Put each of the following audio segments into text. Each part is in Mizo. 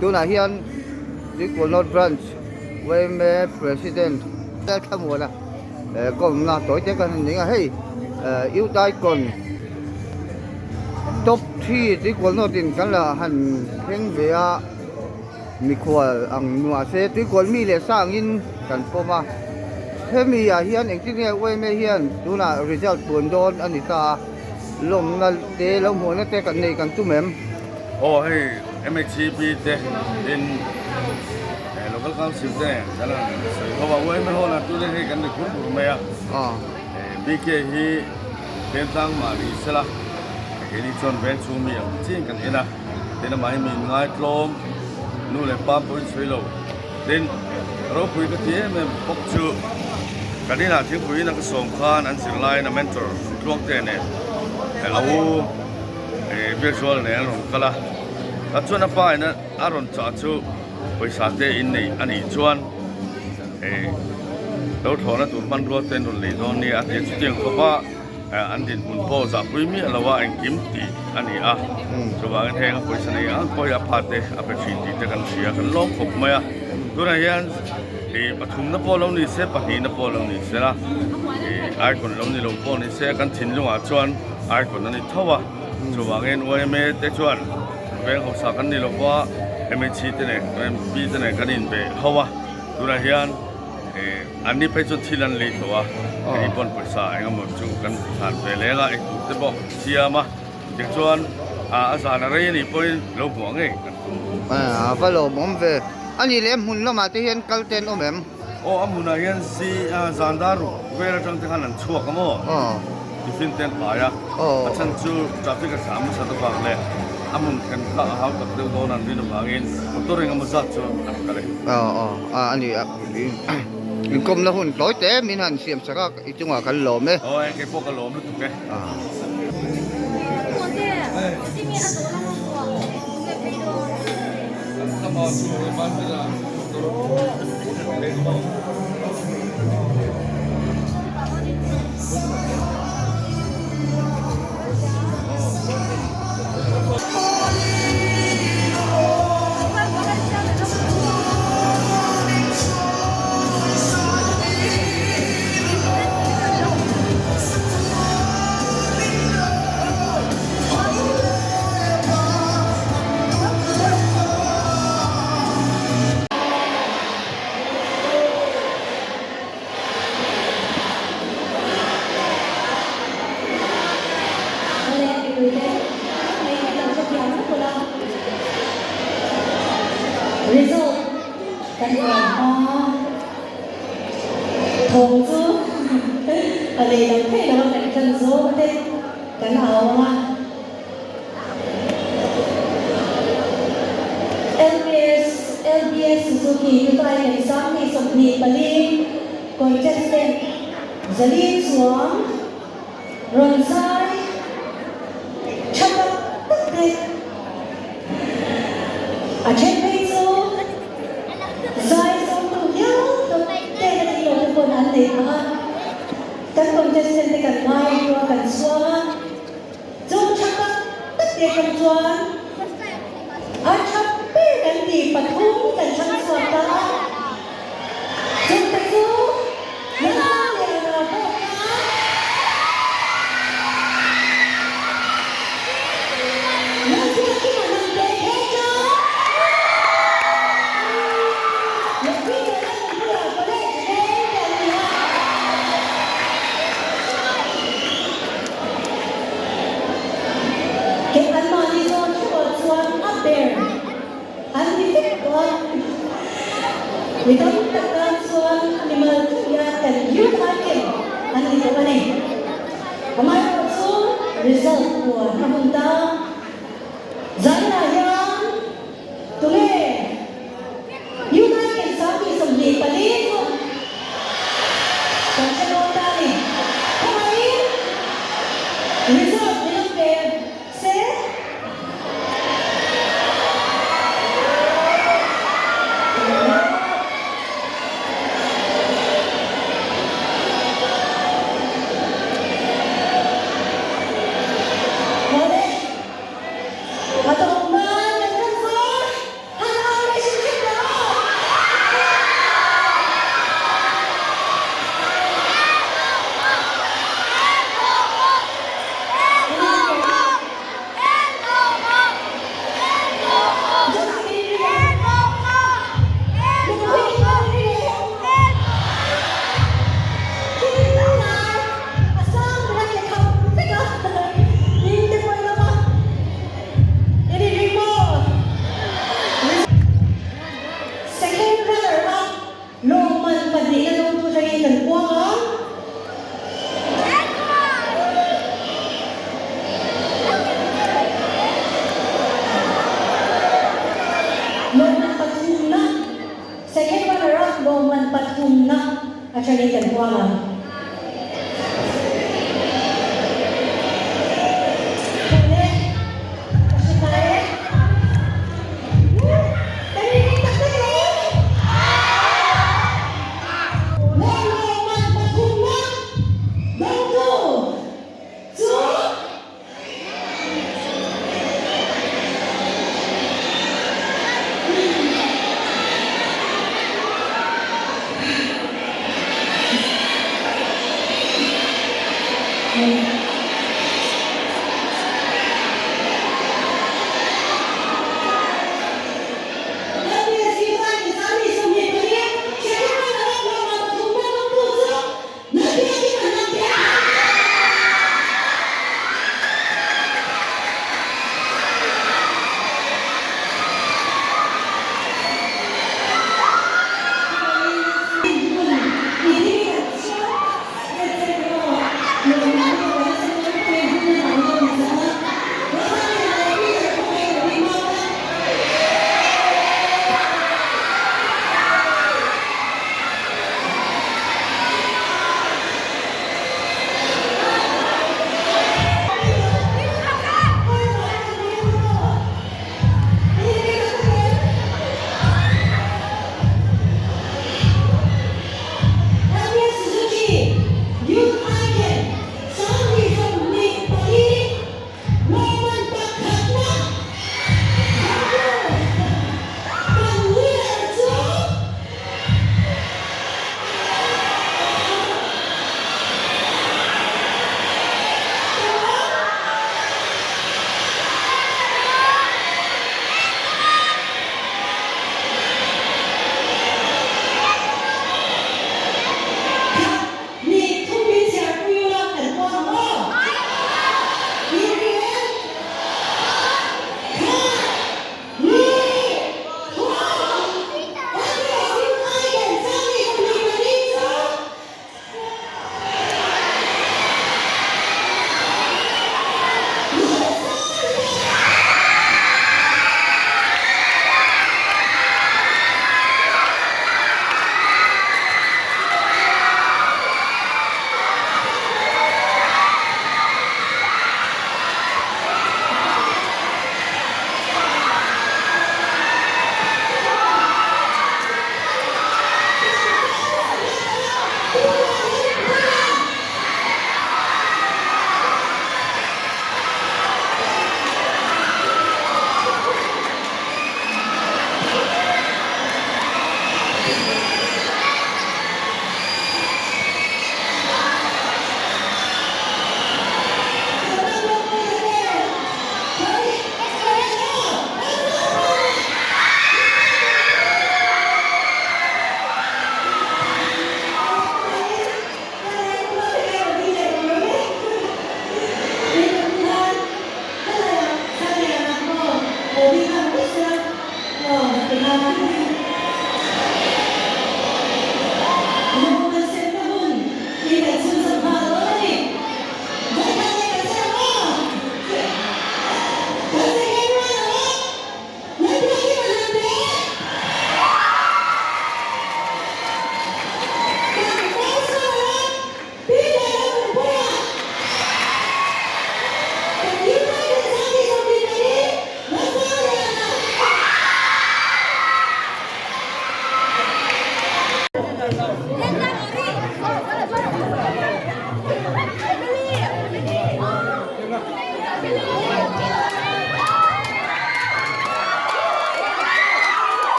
Tunah hian Tuikual North Branch yma President Lalthlamuana kawmna tawi te kan han ning a, hei Youth Icon Top 3 Tuikual North in kan la han thleng ve a. Mikhual ang nuah se tuikual mi leh sa angin kan pawm a, hemi ah hian engtin nge yma hian tunah result puan dawn a ni ta a, lawmna te lo hmuhna te kan nei kan tum em? Aw hei MHCP te in local council te kan han sawi ho a, yma hall ah tute hei kan ri khur khur mai a, BK hi Ventlang mah ni sela keini chuan vengchhung mi ang chiin kan en a. Tin amah hi mi inngai tlawm, nu leh pa pawhin sawi lo. Tin, ropui ka ti em em bawk chu kan inah thingpui ina ka sawm khan an zirlaiin a mentor Tluangte nen a u Biakzuala nen an rawn kal a. Tah chuan a pa in a rawn chah chu pawisa te inneih a nih chuan lo thlawhna tur hmanrua te an rawn lei dawn nia a ti a, chutiang khawp a. An dinhmun pawh zahpui miah lo a engkim tih a ni a, chuvangin heng a pawisa nei ang pawh hi a pha te a pe thin tih te kan hria, kan lawm khawp mai a. Tunah hian ih pathumna pawh lo ni se, pahnihna pawh lo ni se la, ih icon lo ni lo pawh ni se kan thinlungah chuan icon a ni tho a, chuvangin yma te chuan veng hausa kan ni lo va, mhc te nen mp te nen kan inbe ho a, tunah hian. An ni phei chuan thil an lei tawh a, kei pawn pawisa eng emaw chu kan hlan ve leng a, eitur te pawh kan siam a, tichuan a zan a rei a nih pawhin lo hmuah ngei kan tum. A va lawmawm ve. A nih leh hmun lamah te hian kal te an awm em? Aw, a hmunah hian zi zan dar ruk vel atang te khan an chhuak a maw? Tiffin te an pai a, a chhan chu traffic a thlam nasa avang leh a hmun then kha a hau tak deuh dawn an rin avangin motor eng emaw zat chu an kal e. Aw aw a ni a inkawmna hun tawi te min han siam sak a i chungah kan lawm e. Aw e keipawh ka lawm lutuk e. Result kan rawn hma thawng chu a lei lo thei lo a kan tan zawng te kan au ang a. LBS LBS Suzuki Dubai kan 2024 contestant Zalin chuang rawn zai tha tak tak te a then phei chu zai zawngtu hial tawp te ka tih loh te pawn an nei phah a, kan contestant te kan ngai hlua kan chhuang a. Chu tha tak tak te atang chuan a tha ber kan ti pathum kan thlang chhuak ta a, chungte chu Lalliana pawh kha Lalbiakina hnamte kher ta leh Peter Lalnunpuia College veng te an ni a. Kei anmahni zawn theuhah chuan a ber an ni vek tawh a, mi tam tak tan chuan a mimal theuh hian kan youth icon an ni tawh a ni. Amaherawh chu result puan a hun ta. Zaninah hian tunge Youth Icon 2024 chu kan hre dawn ta a ni. Khawngaihin result min lo pe se. Awle. Atangin kan puang ang. Hawle, ka hre ta e. Kan inring tak tak em? Lawmlawman pathumna dawngtu chu.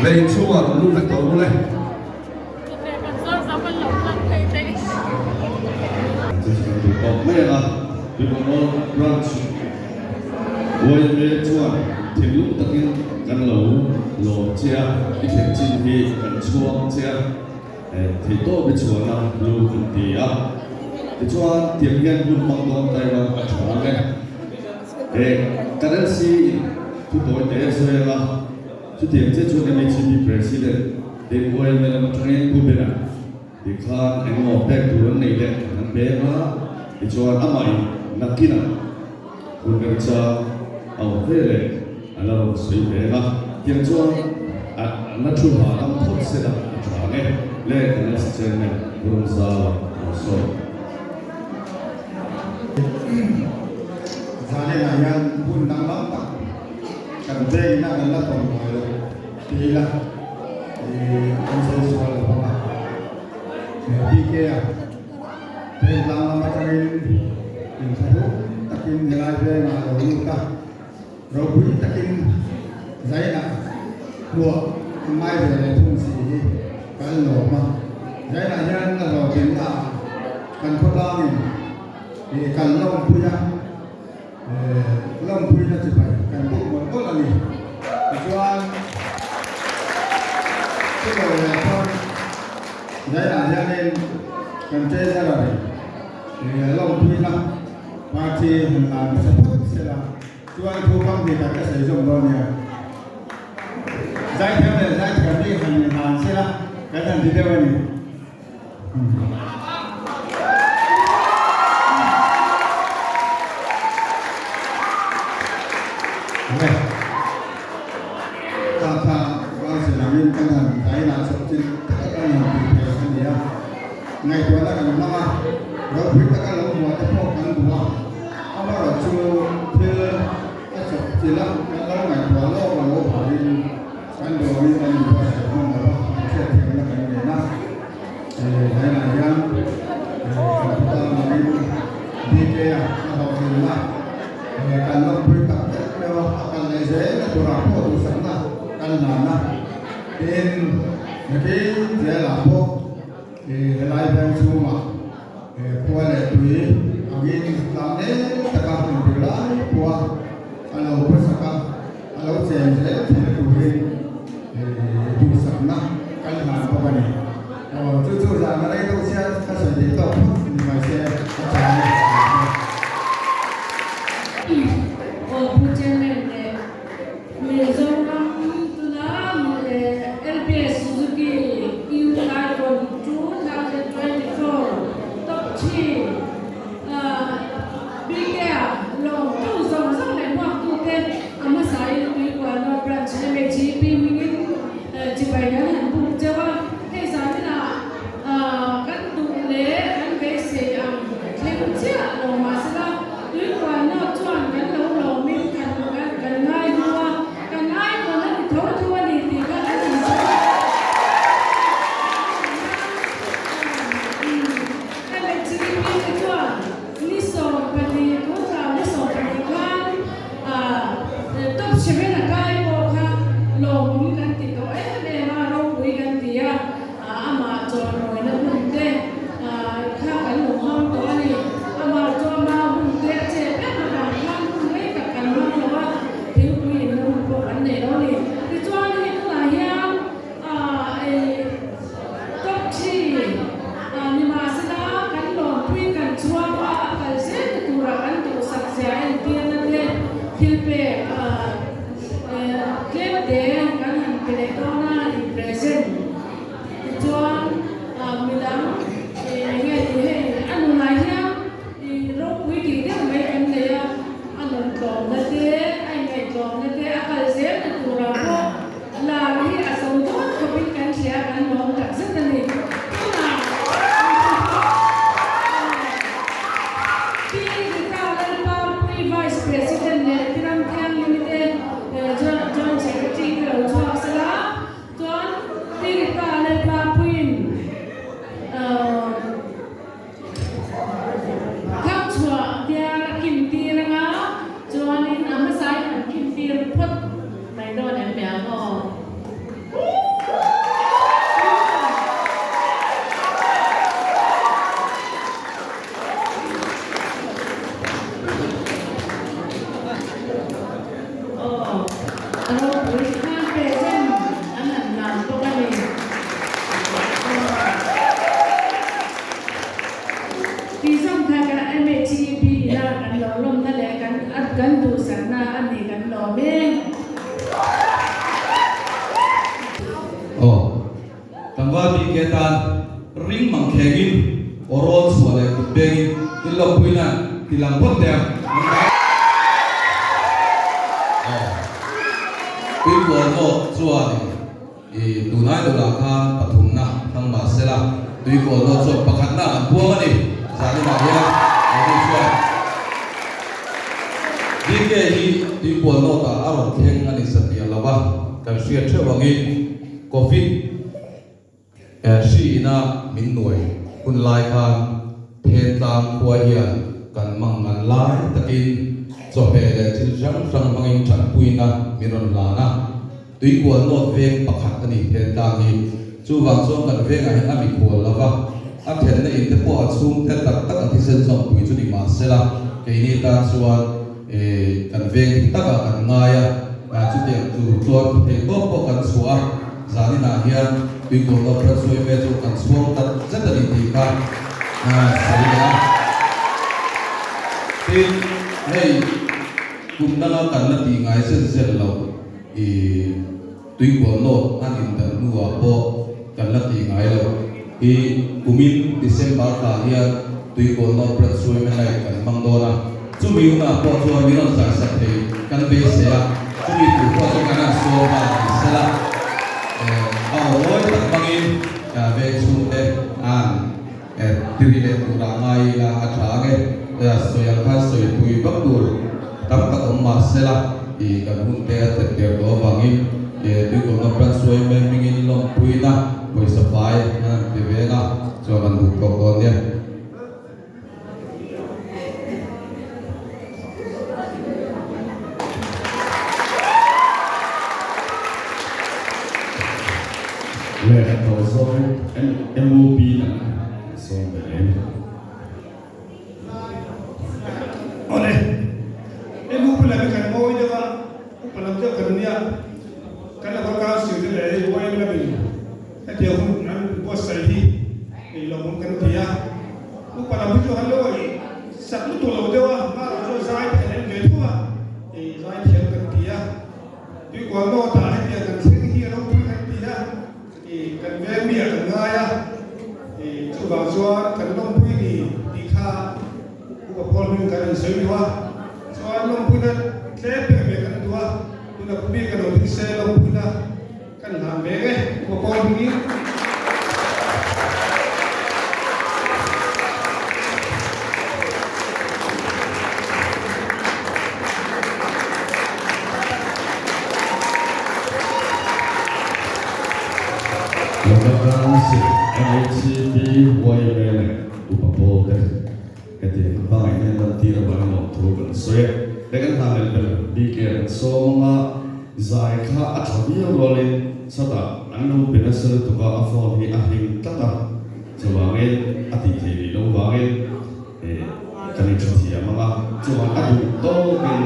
Le inchhungah rawn lut vek tawh ang u le. Chu chu kan duh tawk mai ang a, Tuivawl Branch YMA chuan thinlung takin kan lo lawm che a, i thlen chin hi kan chhuang che a, theihtawp i chhuahna lu kan ti a. Tichuan tiang hian hun hmang dawn ta ila a tha ang e. He kan LC in thutawi te sawi ang a. Chutiang che chuan MHCP President Dave YMA lam atangin Pu Bena tih khan engemaw pek tur an nei leh an peng a, tichuan amah in nakinah hun remchang a awm ve leh a la rawn sawi ve ang a, tiang chuan a la thu hah dam phawt se la a tha ang e le kan LC Chairman Pu Ramzau rawn sawi. Zanenah hian hun danglam tak Kan vengin a kan la tawn ngai lo ti ila kan sawi sual lo bawk a. PK a Thentlang lam atangin inthlahrung takin helai vengah a lo lut a, ropui takin Zaina hmuah a ngai ve leh thung si hi kan lawm a. Zaina hian a hlawhtlinna ah kan khawtlangin kan lawmpui a. Lawmpuina chibai kan buk mawlh mawlh a ni. Tichuan, chutah leh chuan Zainah hianin kan Treasurer in lawmpuina party han la nasa phawt sela chuan thu pang hnih khat ka sawi zawm dawn nia. Zaithiam leh zaithiam hi han inhlan sela kan han ti deuh a ni. Ngaihtuahna kan hmang a, ropui taka lo hmuah te pawh kan duh a, amaherawhchu thil a chawp chilh a, kan lo ngaihtuah lawk a lo vangin Kan dawrin kan inbuatsaih hman lo a, kan hriatthiamna kan nen a, haiah hian kan khawtlang angin BK-a a hlawhtlinna kan lawmpui tak deuh deuh a, a kal leh zel a turah pawh duhsakna kan hlan a, tin nakin zelah pawh helai veng chhungah khua leh tui angin tlang nek taka intir lai pawha a lo hmasak a. A lo chen zel theih na turin duhsakna kan hlan bawk a ni. Aw chu chu zan a rei deuh chiah ka sawi theih tawk phawt ni mai se a tha a ni. Aw Pu Chairman leh Mizoram tuna LPS Suzuki Youth Icon 2024 Top 3 BK. Aw, a ropui khan pe chen an han hlan bawk a ni. Aw. Tih zawng kha kan MHEP ila kan lo lawmna leh kan kan duhsakna a ni kan lawm e. Aw, tlangval bik e tan ring mang thlengin aw rawl chhuah leh kut bengin in lawmpui nan ti lang phawt teh ang. Aw, Tuikual North chuanin I tunai dawrah khan pathumna thlang mah sela, tuikawl dawt chuan pakhatna an puang a ni. Zanimah hian Modi chuan DK hi tuikual dawtah a rawn thleng a ni satliah lo va, kan hriat theuh angin Covid hri ina min nuai hun lai khan Thentlang khua hian kan mang ngan lai takin chawhmeh leh thil hrang hrang hmangin tanpuina min rawn hlan a. Tuikual nawt veng pakhat a ni Thentlang hi. Chuvang chuan kan vengah hian a mikhual lo va, a thenna in te pawh a chhungte tak tak a thisen zawmpui chu ni mah sela, keini tan chuan kan veng dik takah kan ngai a, chutiang tur chuan thei tawp pawh kan chhuah a, zaninah hian Tuikual nawt ran sawi ve chu kan chhuang tak zet a ni tih kha sawi leh a. Tin, hei kum danga kan la tih ngai zet zet lo. I tuikual nawt an indan hnuah pawh kan la tih ngai lo. I kumin December thla hian tuikual nawt Branch Women Night kan hmang dawn a, chumi hunah pawh chuan min rawn zaisak thei kan beisei a, chumi tur pawh chu kan han sual nghal ni sela, a aw mawi tak hmangin veng chhungte an tiri leh turah ngai ila a tha ang e. Sawi ang khan sawi pui vak tur tam tak awm mah sela i kan hun te a tlet der tawh avangin Tuikawlna Branch yma hmingin lawmpuina pawisa fai an han ti veng a, chuan kan duh tawk dawn nia. Leh a tawh zawng MOP lam an sawm ve leh. Awle, MOP lam hi kan ngawi deuh a, upa lam deuh kan nia, kan local council te leh YM lamin hetiang hun an buatsaih hi ei lo awm kan ti a, upa lam hi chu an lo ei sak lutuk lo deuh a, hmarah chuan zai te kan en ve thung a, ei zai thiam kan ti a, tuikual nawtah hetiang kan thleng hi a ropui kan ti a. I kan veng mi ah kan ngai a, i chuvang chuan kan lawmpui ni tih kha Upa Paul hming kan in sawi duh a, chuan lawmpuina tlem pek ve kan duh a, tuna kum hi ka lo ding se lawmpuina kan hlan ve nge Upa Paul hmingin. Local Council, MHCP, YMA leh Upa Pawl te hetiang hmangaihna hian lantir avangin lawmthu kan sawi a. He kan hna leh ber bik e an sawm anga zai kha a tha viau rualin sawtah an lo pe nasa lutuk a, a phone hi a hing tlat a, chuvangin a tih theih rih loh vangin kan intha thiam anga chuan a duh tawkin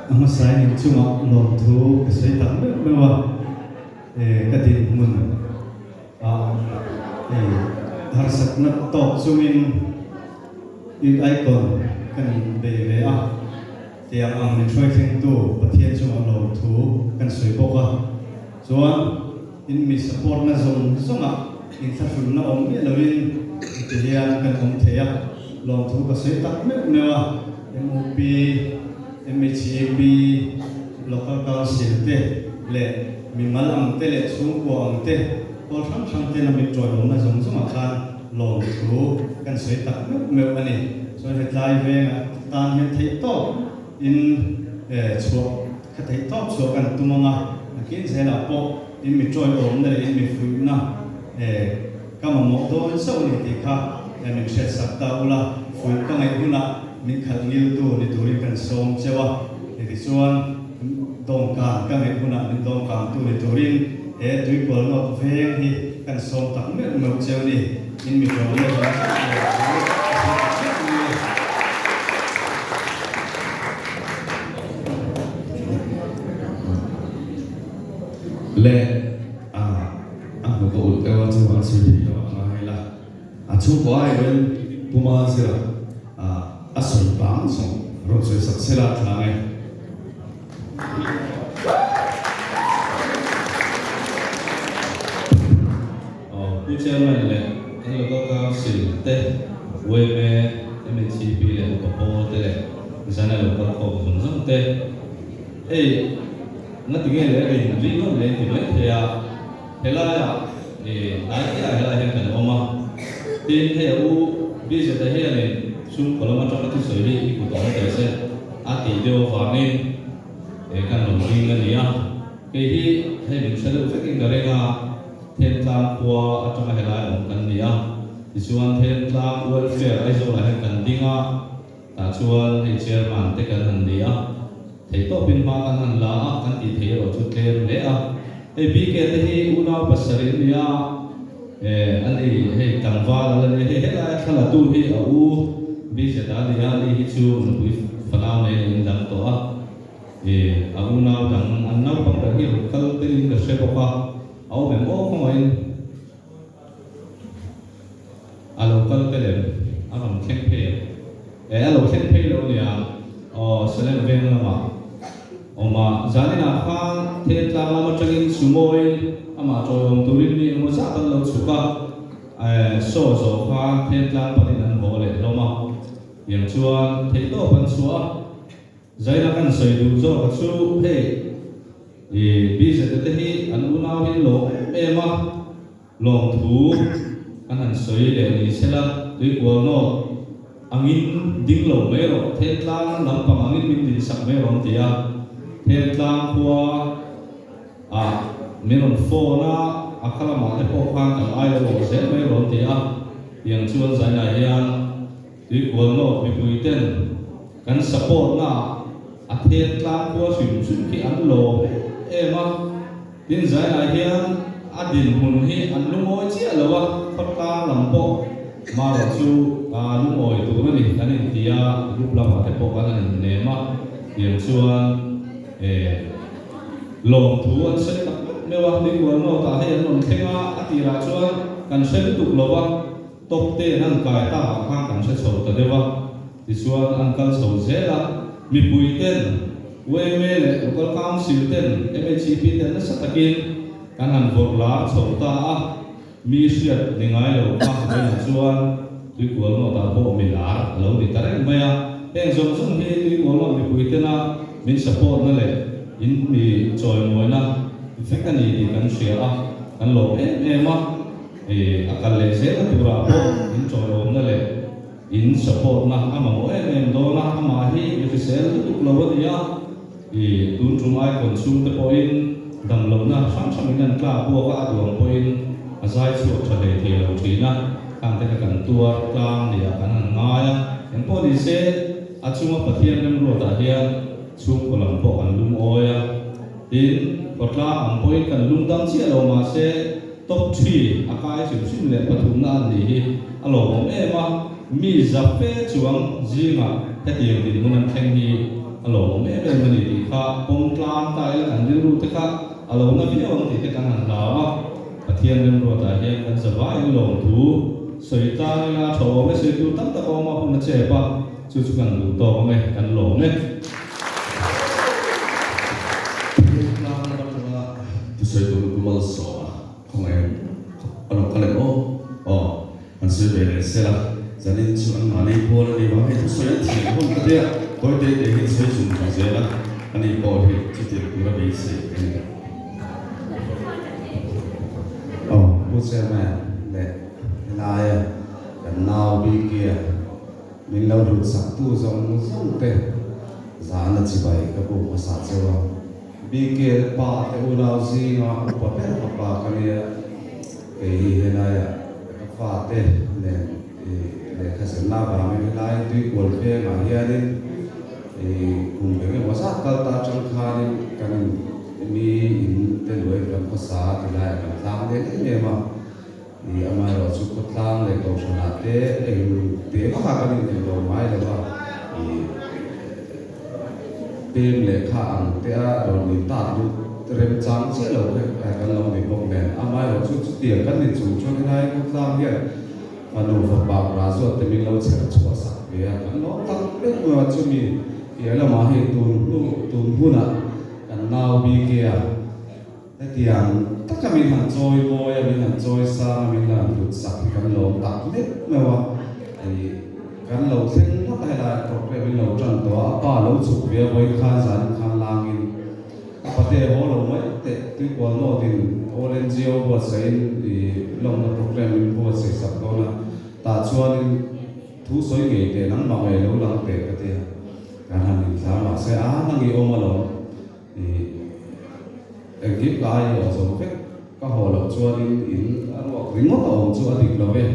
A hmasain inchungah lawmthu ka sawi tak meuh meuh a, ka dinhmun ah harsatna tawk chungin Youth Icon kan bei ve a, tiang ang min hruai thlengtu Pathian chungah lawmthu kan sawi bawk a, chuan. In mi support na zawng zawngah inthlahrunna awm miah loin ti hian kan awm thei a, lawmthu ka sawi tak meuh meuh a, MOP, MHEP, Local Council te leh mimal ang te leh chhungkua ang te pawl hrang hrang tena min ṭawiawmna zawng zawngah khan lawmthu kan sawi tak meuh meuh a ni. Chuan hetlai vengah tan hian theihtawp in chhuah Ka theih tawp chhuah kan tum ang a, nakin zelah pawh in mi ṭawiawmna leh in mi fuihna ka mamawh dawn chauh a ni tih kha min hriatsak ta ula, fuih ka ngaih hunah min khalh ngiltu ni turin kan sawm cheu a, tichuan dawngkan ka ngaih hunah min dawngkangtu ni turin. he Tuikual North veng hi kan sawm tak meuh meuh cheu ni. In mi tlawmna zawng zawng tur chu a hre tak meuh mai e. Le a a hmu ka ulh deuh a chu an sawi thei lo a ngai la. A chhungkaw ai erawhin Pu Mazira a sawi bang zawng rawn sawi sak sela a thlang e. Pu Chairman leh kan Local Council te, yma, MHCP leh Upa Pawl te leh Zana Local khawm zawng zawng te, hei ngati nge leh rin ring ngawt leh inti mai thei a, helaiah hnai te ah helai hian kan awm a, tin hei a u Bizet-a hianin chhungkaw lam atanga thusawi hi i kut awm teh se a tih deuh avangin kan rawn ring a ni a, kei hi hei min hre deuh vekin ka ring a. Thentlang khua atanga helai awm kan ni a, tichuan Thentlang Welfare Aizawlah hian kan ding a, tah chuan hei Chairman te kan han ni a, theihtawpin hma kan han la a, kan tih theih erawh chu tlem hle a. Hei BK te hi unau pasarih an ni a, eh a ni hei tlangval a la ni a, hei helaia thla la tu hi a u BZ a ni a, ni hi chu nupui fanau nen a indang tawh a, eh a unau dang an naupang ber hi rawn kal telin ka hre bawk a. A awm em aw khawngaihin a lo kal tel em? A rawn thleng phei em? E a lo thleng phei lo nia aw Salem veng lamah awm a, zaninah khan Thentlang lam atangin Sumawiin amah tawiawm turin mi engemaw zat an lo chhuk a, e saw zawh khan Thentlang panin an haw leh hlawm a, tiang chuan theihtawp an chhuah a. Zaina kan sawi duh zawk a chu hei i BZ te hi an unau hi an lawm em em a, lawmthu kan han sawi leh ni sela tuikual nawt angin ding lo mai rawh, Thentlang lampang angin min din sak mai rawh an ti a, Thentlang khua ah min rawn phone a, a kha lamah te pawh khan kan ai lo awh zel mai rawh an ti a, tiang chuan Zaina hian Tuikual nawt mipui ten kan support na ah a then tlang khua hrim hrim khi an lawm em em a, tin zainah hian a dinhmun hi an lungawi chiah lo a, khawtlang lam pawh marawh chu lungawi tur a ni kan inti a, group lamah te pawh kan han innem a, tiang chuan lawmthu an sawi tak meuh meuh a, Tuikual nawtah hei an rawn thleng a, a tirah chuan kan hre lutuk lo va. Top ten an kai tak ah khan kan hre chho ta deuh a, tichuan an kal chho zel a, mipui ten, yma leh Local Council ten, MHEP ten nasa takin kan han vawrh lar chho ta a, mi hriat ni ngai lo kha vawiinah chuan Tuikual North ah pawh mi lar a lo ni ta reng mai a, heng zawng zawng hi Tuikual North mipui tena min support na leh in mi chawimawina vek a ni tih kan hria a, kan lawm em em a. A kal leh zelna turah pawh in tawihawmna leh in support na a mamawh em em dawn a, amah hi mi hrisel lutuk lo a ni a, tun tum icon chhungte pawhin damlohna hrang hrangin an tlak buak a, a duang pawhin a zai chhuak tha hlei thei lo thin a, khangte kha kan tuar tlang nia kan han ngai a, engpawh ni se a chunga Pathian remruatah hian chhungkaw lam pawh kan lungawi a, tin khawtlang ang pawhin kan lungdam chiah lo mahse, Top thi a kai hrim hrim leh pathumna an nih hi a lawmawm em a, mi za fe chuang zingah hetiang dinhmun an thleng hi a lawmawm em em a ni tih kha pawm tlang ta ila kan rilru te kha a lo na viau ang tih te kan han hlau a, Pathian remruatah hian kan za vaiin lawmthu sawi tlang ila a tha awm e, sawi tur tam tak a awm a, hun a chep a, chu chu kan duh tawk ang e, kan lawm e. Thingtlang lam atanga thusawi tur Pu Malsawma khawngaih a lo kal em aw? Aw, han sawi ve leh se la, zanin chu an mahni pawl a ni vang hei thusawi an thiam hlawm ta tia, tawi te te hian sawi chung chung zel a, ani pawh hi chutiang tura beisei a ni. Aw, Pu Chairman leh helaia kan nau Bikia Min lo hlut sak tu zawng zawng te zan a chibai ka buk hmasa cheu a. BK te pa te unau zinga upa ber fapa ka nia, kei hi helaiah ka fa te nen i lehkha zenna avangin helai tuikual vengah hianin i kum eng emaw zat kal ta atang khanin kan in i. mi in te luai kan khawsa ti laiah kan tlang leh em em a, i amaherawhchu khawtlang leh kohhranah te eng te bakah kan inel lo ngai lo a, i pem lehkha ang te a rawn intat lut remchang chiah lo kha kan lo ni bawk nen, amaherawhchu chutiang kan ni chung chuan helai khawtlang hian Fanu fapa graduate te min lo chher chhuah sak ve a, kan lawm tak vek mai a, chumi piah lamah hei tun hnu tun hunah kan nau BK a hetiang taka min han chawi mawi a, min han chawi sang a, min han hlut sak hi kan lawm tak vek mai a, hei kan lo thleng ngawt a helai program in lo tan tawh a, a pa lo chhuk ve a vawi khan zan in khan langin. A pate haw lo mai teh tuikual nawtin All NGO buatsaihin i lawmna program in buatsaih sak dawn a, tah chuanin thu sawi ngei teh nangmah ngei lo lang teh ka ti a, kan han inthla mahse a nang i awm alawm i engkim ka ai awh zo vek ka haw loh chuanin in a ruak ringawt a awm chu a dik lo e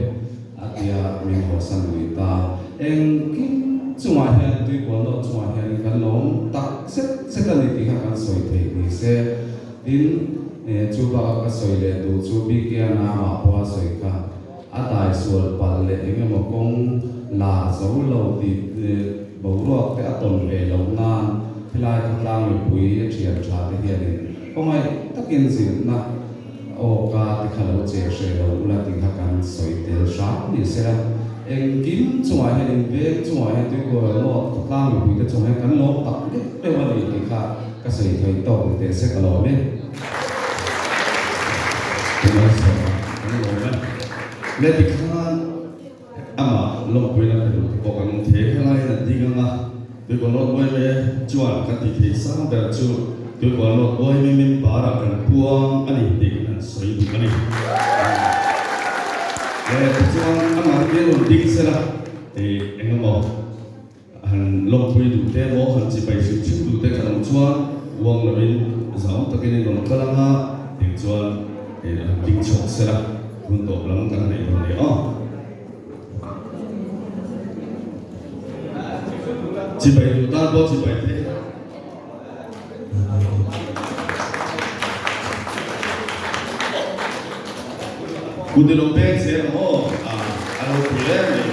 a ti a, min hawsan lui ta. Engkim chungah hian tuikual nawt chungah hianin kan lawm tak zet zet a ni tih kha kan sawi theih ni se. Tin, chu bakah ka sawi leh duh chu BK-a namah pawh a sawi kha a dai sual palh leh eng emaw kawng lar zo lo tih boruak te a tawn ve loh nan helai khawtlang mipui a thian tha te hianin khawngaih takin zilhna Aw ka ti kha lo che hre lo ula ti kha kan sawi tel hram ni sela, engkim chungah hian in veng chungah hian tuikawl lawt khawtlang mipui te chungah hian kan lawm tak deuh deuh a ni tih kha ka sawi thei tawk ni teh se ka lawm e. Tunalsawma kan lawm e. Le tikhan Amah lawmpuina pe duh te pawh kan awm thei. Helai hian an ding ang a, Tuikual Lawt Uaime chuan kan tih theih sang ber chu Tuikual Lawt Uaime member ah kan puang a ni tih kan han sawi duh a ni. Le tichuan amah te bial rawn ding sela, eng emaw Han lawmpui duh te emaw, han chipai hrim hrim duh te kan awm chuan uang lovin zahawm takin in rawn kal ang a, tiang chuan han ding chhuak sela hun tawp lam kan neih dawn nia aw. Chipai duh tan pawh chipai thei. Kut i lo pek zel ang aw, a ropui em mai.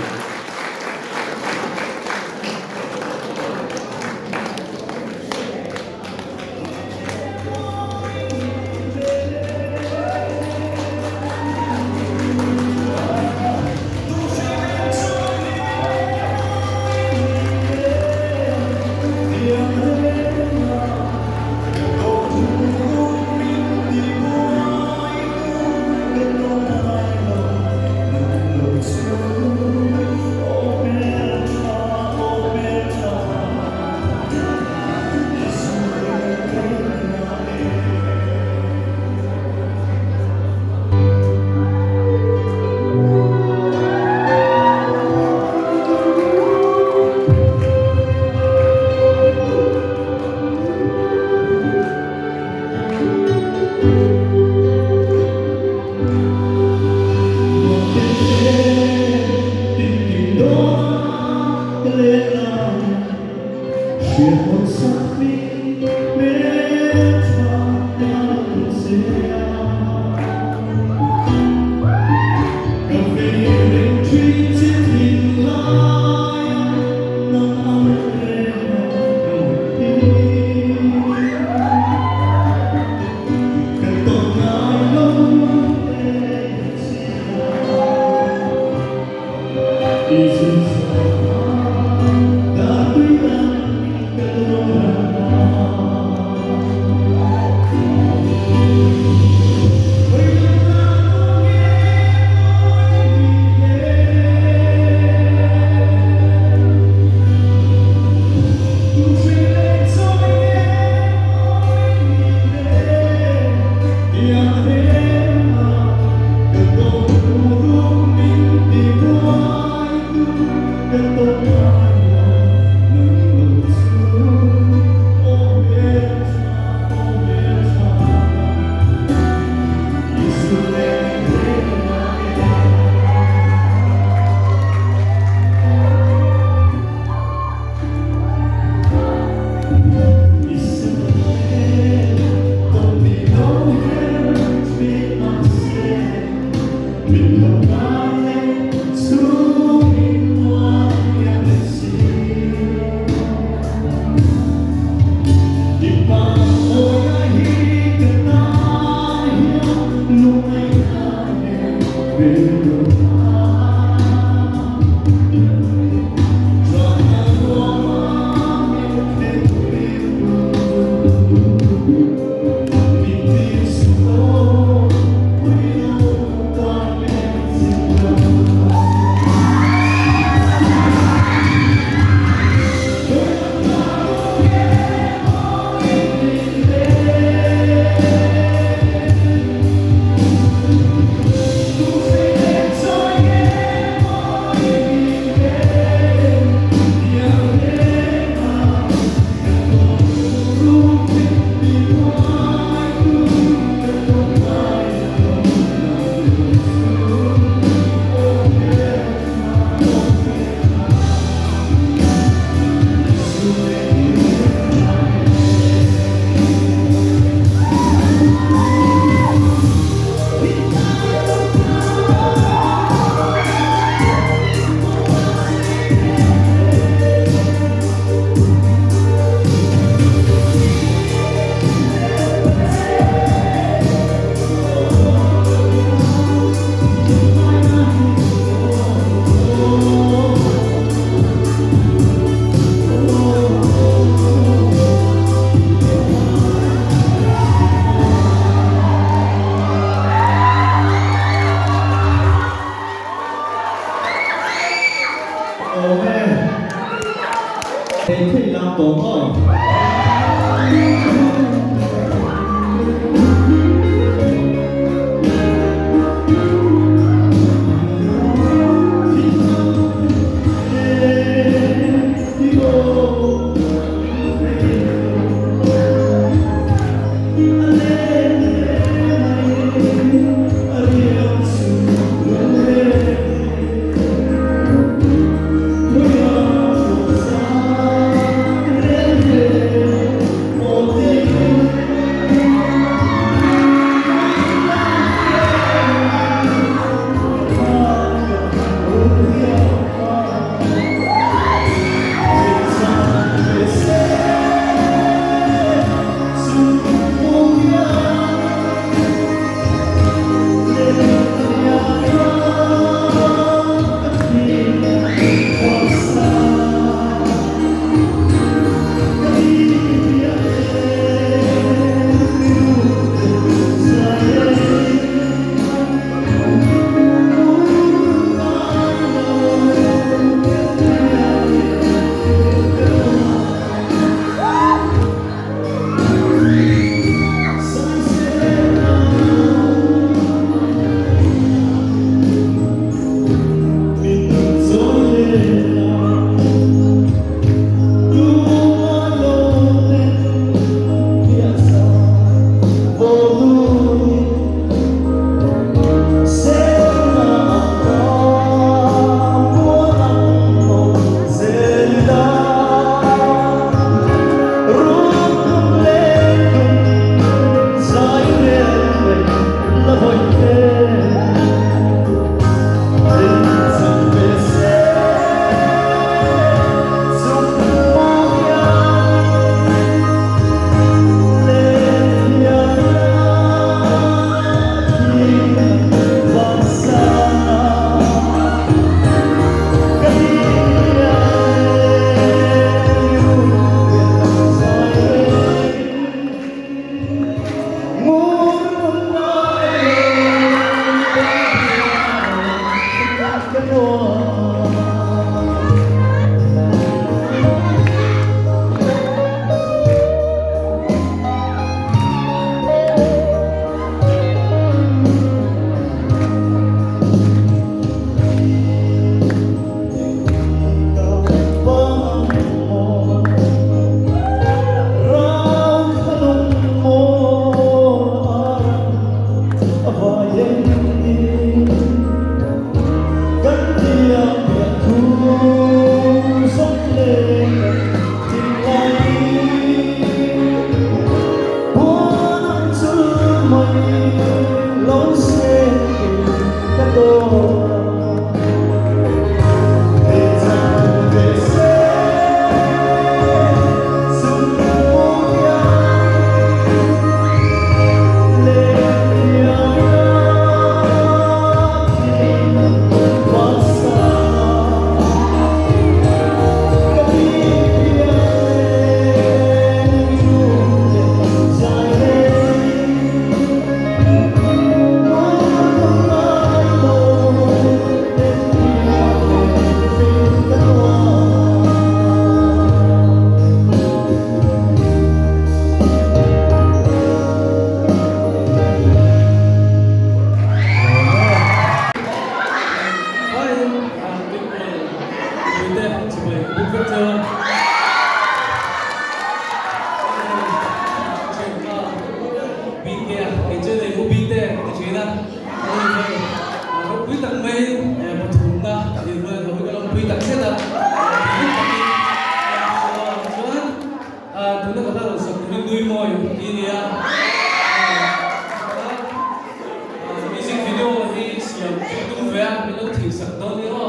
ve a, min lo thih sak dawn nia aw.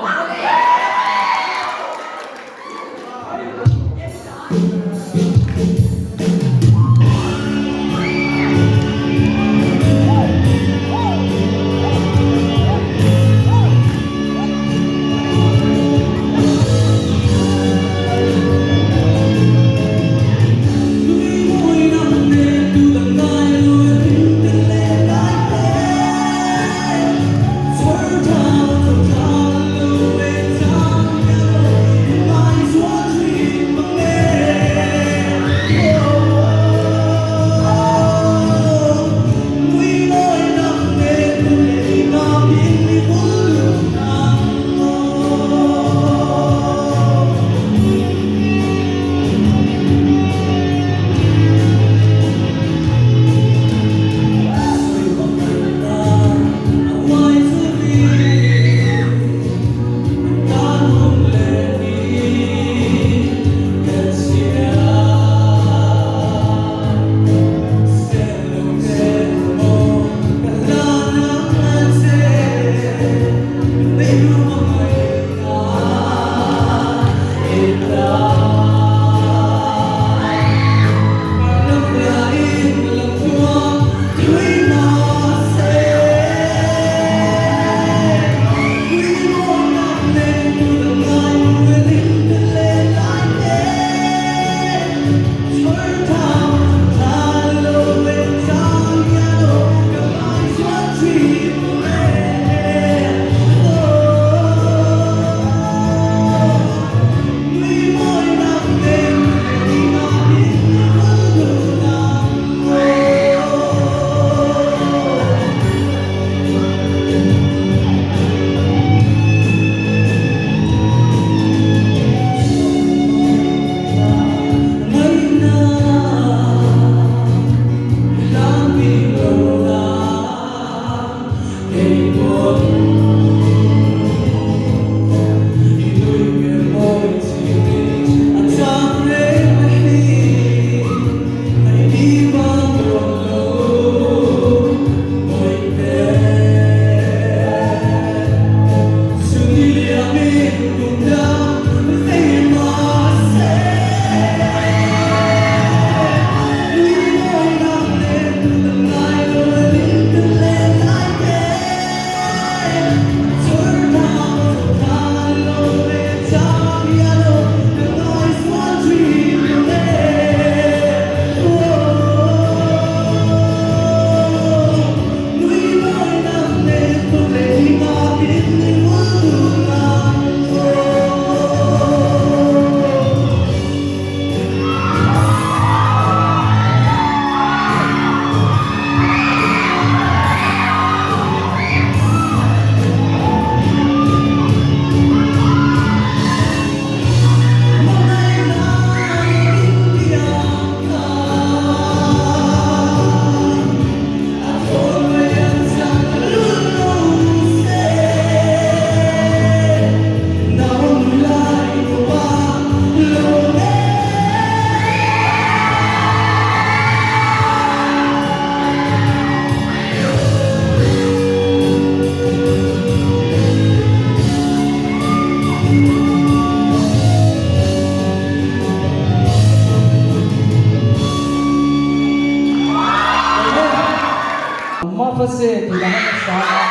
Mafase tih lah a sa a.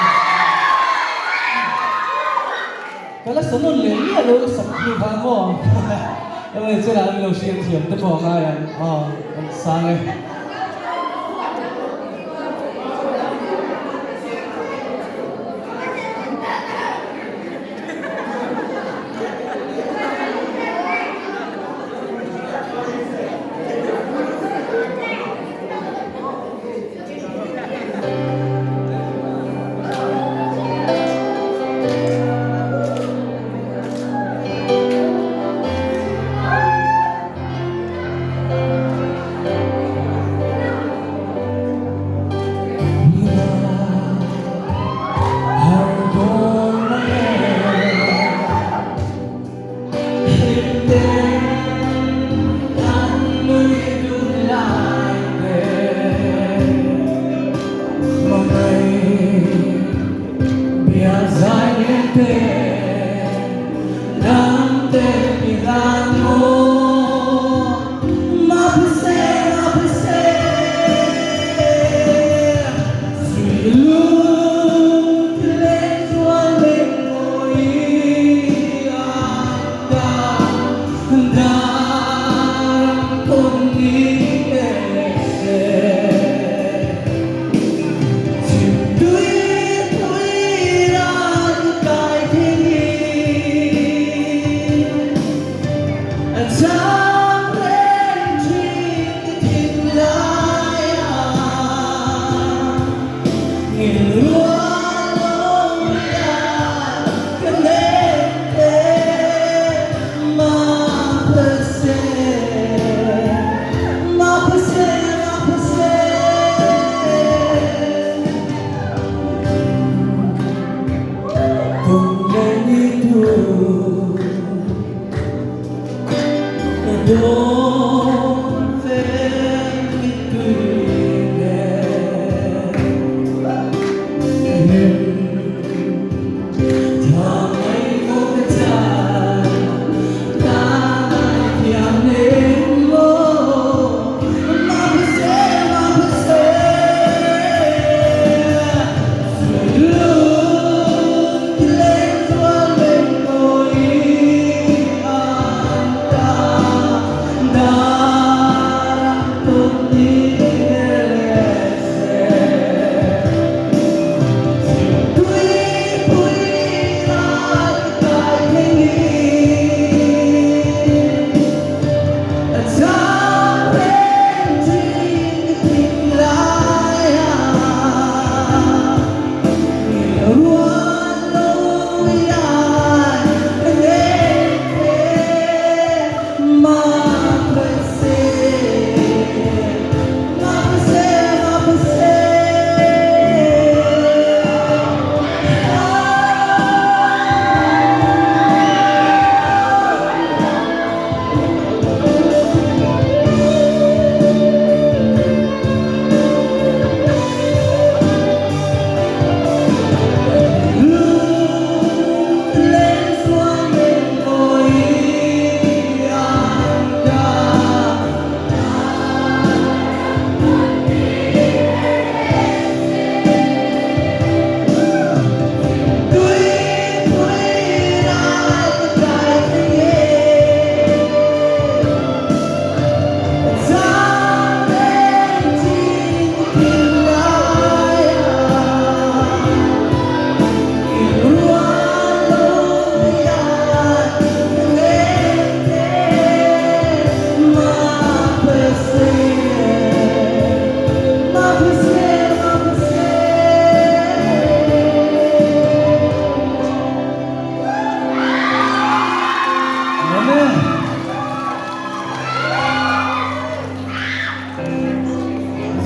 Ka la sa nawn leh miah lo ka sak hnu khan maw. Enge chela an lo hriat thiam te pawh a ngai ang aw an sang e.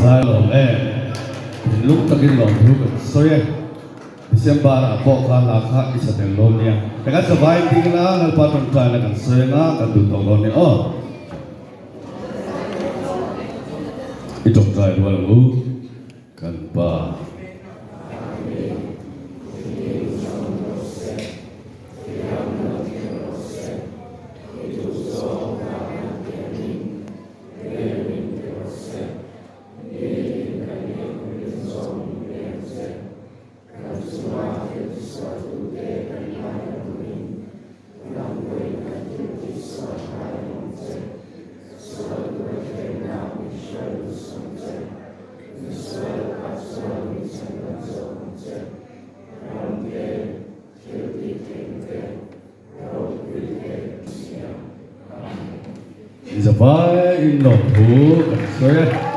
Zai lawm e, thinlung takin lawmthu kan sawi e. December ah pawh kha hla kha i sa tel dawn nia. Ka kan savai ding la Lalpa tawngtaina kan sawi anga kan duh tawh dawn nia aw. I tawngtai rual ang u kan pa. Zavai in lawmthu kan sawi a.